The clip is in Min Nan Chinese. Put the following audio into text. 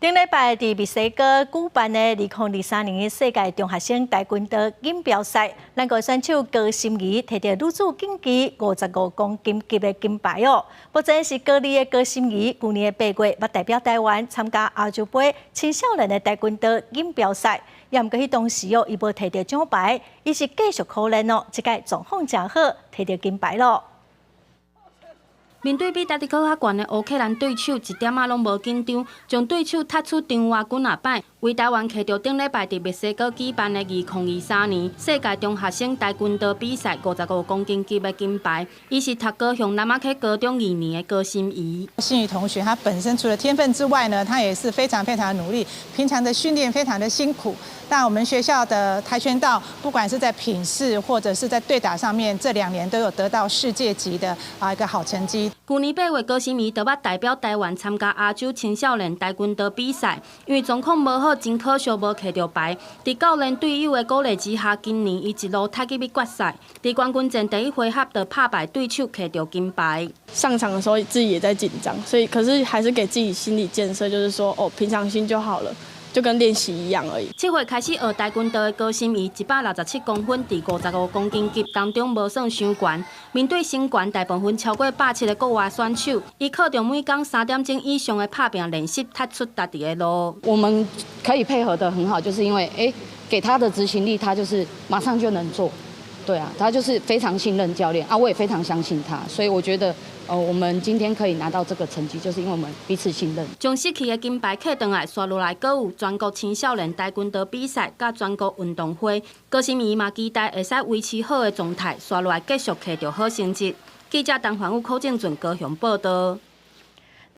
頂禮拜佇墨西哥舉辦的2023年世界中學生跆拳道錦標賽，咱國選手高心怡提著女子競技55公斤級的金牌哦。目前是高二的高心怡，舊年的8月，捌代表台灣參加亞洲盃青少年的跆拳道錦標賽，也毋過彼當時哦，伊無提著獎牌，伊是繼續苦練哦，這擺狀況誠好，提著金牌囉。面對比家己閣較懸的烏克蘭對手，一點仔攏無緊張，將對手踢出場外幾若擺，為台灣摕著頂禮拜佇墨西哥舉辦的2023年世界中學生跆拳道比賽55公斤級的金牌。伊是讀高雄南仔溪高中二年的高心怡。心怡同學，他本身除了天分之外呢，他也是非常非常努力，平常的訓練非常的辛苦。那我們學校的跆拳道，不管是在品勢或者是在對打上面，這2年都有得到世界級的一個好成績。舊年8月，高心怡就捌代表台灣參加亞洲青少年跆拳道比賽，因為狀況無好，真可惜無摕著牌。佇教練隊友的鼓勵之下，今年伊一路踢入去決賽，佇冠軍戰第一回合就拍敗對手，摕著金牌。上場的時候自己也在緊張，所以可是還是給自己心理建設，就是說哦，平常心就好了。就跟練習一樣而已。7歲開始學跆拳道的高心怡，167公分，佇55公斤級當中無算傷懸。面對身懸大部分超過170的國外選手，伊靠著每工3點鐘以上的拍拚練習，踢出家己的路。我們可以配合得很好，就是因為給他的執行力，他就是馬上就能做。對啊，他就是非常信任教練啊，我也非常相信他，所以我覺得，我們今天可以拿到這個成績，就是因為我們彼此信任。將失去的金牌挾轉來，紲落來閣有全國青少年跆拳道比賽，佮全國運動會。高心怡嘛期待會使維持好的狀態，紲落來繼續摕著好成績。記者陳環宇、柯正俊高雄報道。